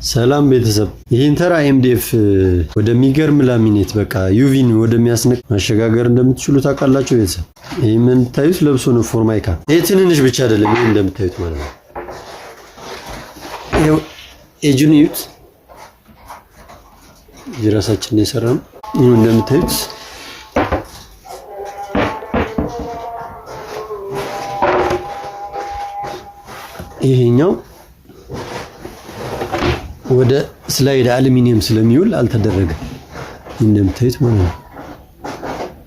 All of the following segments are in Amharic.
ሰላም ቤተሰብ፣ ይህን ተራ MDF ወደሚገርም laminate፣ በቃ UV ን ወደሚያስንቅ ማሸጋገር እንደምትችሉ ታውቃላችሁ ቤተሰብ። ይህ የምታዩት ለብሶ ነው ፎርማይካ። ይህ ትንንሽ ብቻ አይደለም፣ ይህ እንደምታዩት ማለት ነው። ይኸው ኤጁን እዩት። የራሳችን የሰራ ነው። ይህ እንደምታዩት ይሄኛው ወደ slide አሉሚኒየም ስለሚውል አልተደረገም። እንደምታዩት ማለት ነው።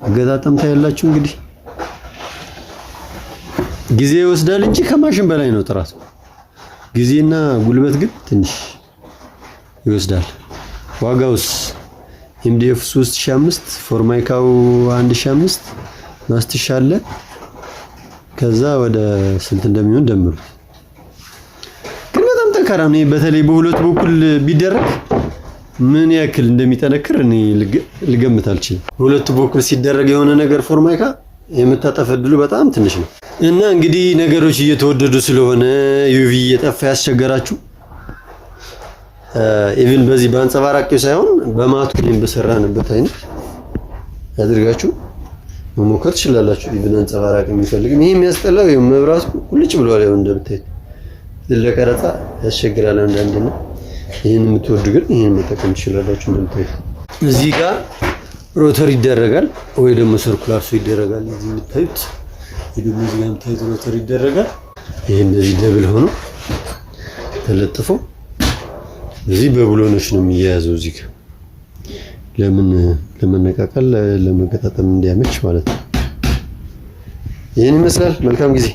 አገጣጠም ታያላችሁ እንግዲህ ጊዜ ይወስዳል እንጂ ከማሽን በላይ ነው ጥራቱ። ጊዜና ጉልበት ግን ትንሽ ይወስዳል። ዋጋውስ MDF 3005፣ ፎርማይካው 1005፣ ማስትሻ አለ። ከዛ ወደ ስንት እንደሚሆን ደምሩት። ግን በጣም ጠንካራ ነው። በተለይ በሁለት በኩል ቢደረግ ምን ያክል እንደሚጠነክር እኔ ልገምት አልችልም። በሁለቱ በኩል ሲደረግ የሆነ ነገር ፎርማይካ የመታጠፍ እድሉ በጣም ትንሽ ነው። እና እንግዲህ ነገሮች እየተወደዱ ስለሆነ UV እየጠፋ ያስቸገራችሁ፣ even በዚህ በአንጸባራቂው ሳይሆን በ matte ኡ በሰራንበት አይነት አድርጋችሁ መሞከር ትችላላችሁ። Even አንጸባራቂ የሚፈልግም ይሄ የሚያስጠላው መብራቱ ቁልጭ ብሏል። ያው እንደምታዩት ለቀረጻ ያስቸግራል አንዳንዴና ይህን የምትወዱ ግን ይህን መጠቀም ትችላላችሁ። እንደምታዩት እዚህ ጋር router ይደረጋል ወይ ደግሞ circular saw ይደረጋል። እዚህ የምታዩት ወይ ደግሞ እዚህ ጋር የምታዩት router ይደረጋል። ይሄ እንደዚህ double ሆኖ ተለጥፎ እዚህ በብሎኖች ነው የሚያያዘው። እዚህ ጋር ለምን ለመነቃቀል ለመገጣጠም እንዲያመች ማለት ነው። ይህን ይመስላል። መልካም ጊዜ።